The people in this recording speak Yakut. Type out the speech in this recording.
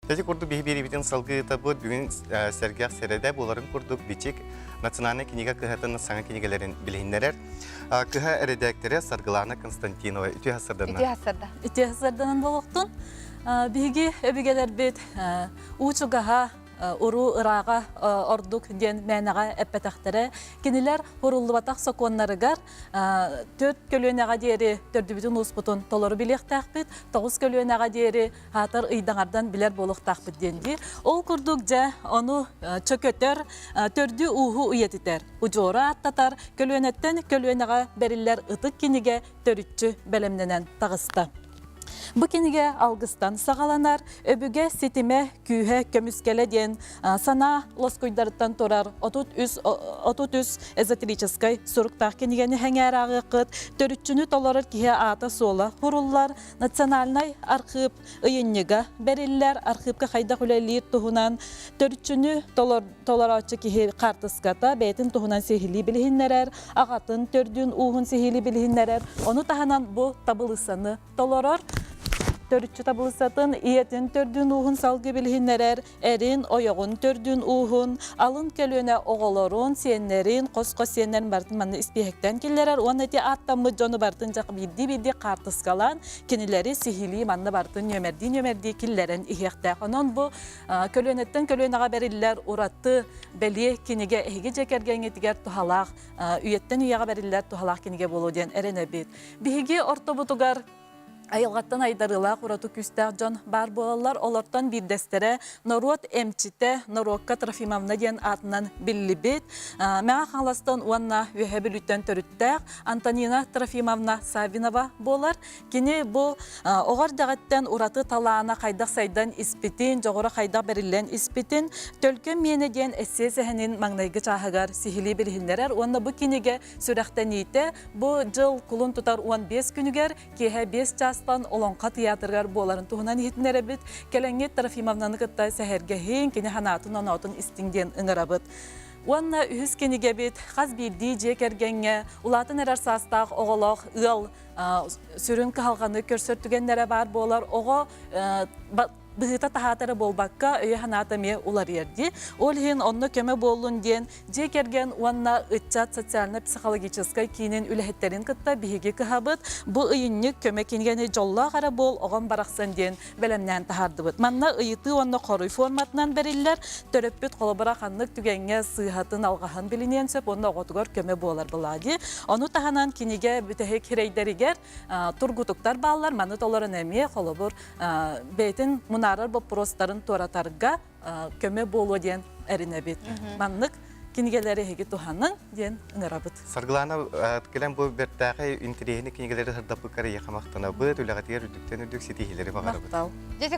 Ити курдук биһи биэриибитин салгыы ыытабыт. Бүгүн сэргэх сэрэдэ буоларын курдук Бичик национальнай кинигэ кыһатын саҥа кинигэлэрин билиһиннэрэр. Кыһа эрэдээктэрэ Саргылана Константинова. Үтүө сарданна. Үтүө сарда. Үтүө сарданан буолуохтун. Биһиги өбүгэлэрбит уу чугаһа уруу ырааҕа ордук диэн мээнэҕэ эппэтэхтэрэ. Кинилэр уруллубатах сокуоннарыгар төрт көлүөнэҕэ диэри төрдүбүтүн ууспутун толору билиэхтээхпит, тоҕус көлүөнэҕэ диэри аатар ыйдаҥардан билэр буолуохтаахпыт диэн дии. Ол курдук дьэ ону чөкөтөр, төрдү-ууһу үйэтитэр, удьуору ааттатар, көлүөнэттэн көлүөнэҕэ бэриллэр ытык кинигэ төрүччү бэлэмнэнэн таҕыста. Бу кинигэ алгыстан саҕаланар, өбүгэ ситимэ, күүһэ, көмүскэлэ диэн санаа лоскуйдарыттан турар 33, 33 эзотерическай суруктаах кинигэни сэҥээр ааҕыаххыт, төрүччүнү толорор киһи аата-суола суруллар, Национальнай архыып ыйынньыга бэриллэр, архыыпка хайдах үлэлиир туһунан төрүччүнү толорооччу киһи хаартыската бэйэтин туһунан сиһилии билиһиннэрэр, аҕатын төрдүн ууһун сиһилии билиһиннэрэр, ону таһынан бу табылыссаны толорор, төрүччү табылыссатын ийэтин төрдүн ууһун салгыы билиһиннэрэр, эрин, ойоҕун төрдүн ууһун, алын көлүөнэ оҕолорун, сиэннэрин, хос-хос сиэннэрин барытын манна испииһэктэн киллэрэр уонна ити ааттаммыт дьону барытын дьэ биирдии-биирдии хаартыскалаан кинилэри сиһилии манна барытын нүөмэрдии-нүөмэрдии киллэрэн иһиэхтээх. Онон бу көлүөнэттэн көлүөнэҕэ бэриллэр ураты бэлиэ кинигэ эһиги дьиэ кэргэҥҥитигэр туһалаах, үйэттэн үйэҕэ бэриллэр туһалаах кинигэ буолуо диэн эрэнэбит. Биһиги ортобутугар Айылҕаттан айдарыылаах ураты күүстээх дьон баар буолаллар. Олортон биирдэстэрэ норуот эмчитэ норуокка Трофимовна диэн аатынан биллибит Мэҥэ Хаҥаластан уонна Үөһээ Бүлүүттэн төрүттээх Антонина Трофимовна Саввинова буолар. Кини бу оҕо эрдэҕиттэн ураты талаана хайдах сайдан испитин, дьоҕура хайдах бэриллэн испитин Төлкө миэнэ диэн эссе сэһэнин маҥнайгы чааһыгар сиһилии билиһиннэрэр уонна бу кинигэ Сүрэхтэниитэ бу дьыл кулун тутар 15 күнүгэр киэһэ 5 чаастан Олоҥхо тыйаатырыгар буоларын туһунан иһитиннэрэбит. Кэлэҥҥит Трофимовнаны кытта сэһэргэһиҥ, кини санаатын-оноотун истиҥ диэн ыҥырабыт. Уонна үһүс кинигэбит хас биирдии дьиэ кэргэҥҥэ улаатан эрэр саастаах оҕолоох ыал сүрүн кыһалҕаны көрсөр түгэннэрэ баар буолар. Оҕо быһыыта-таһаата эрэ буолбакка, өйө-санаата эмиэ уларыйар дии. Ол иһин онно көмө буоллун диэн дьиэ кэргэн уонна ыччат социально-психологическай киинин үлэһиттэрин кытта биһиги кыһабыт бу ыйынньык көмө кинигэни дьоллоох эрэ буол оҕом барахсан диэн бэлэмнээн таһаардыбыт. Манна ыйытыы уонна хоруй форматынан бэриллэр. Төрөппүт холобура ханнык түгэҥҥэ сыыһатын, алҕаһын билиниэн сөп уонна оҕотугар көмө буолар былаа дии. Ону таһынан кинигэ бүтэһик сирэйдэригэр тургутуктар бааллар. Маны толорон эмиэ холобур бэйэтин мунаарар боппуруостарын туоратарга көмө буолуо диэн эрэнэбит. Маннык кинигэлэри эһиги туһаныҥ диэн ыҥырабыт. Саргылаана кэлэн бу бэртээхэй интэриэһинэй кинигэлэри сырдаппыккар эйиэхэ махтанабыт, үлэҕитигэр үрдүктэн үрдүк ситиһиилэри баҕарабыт. Махтал.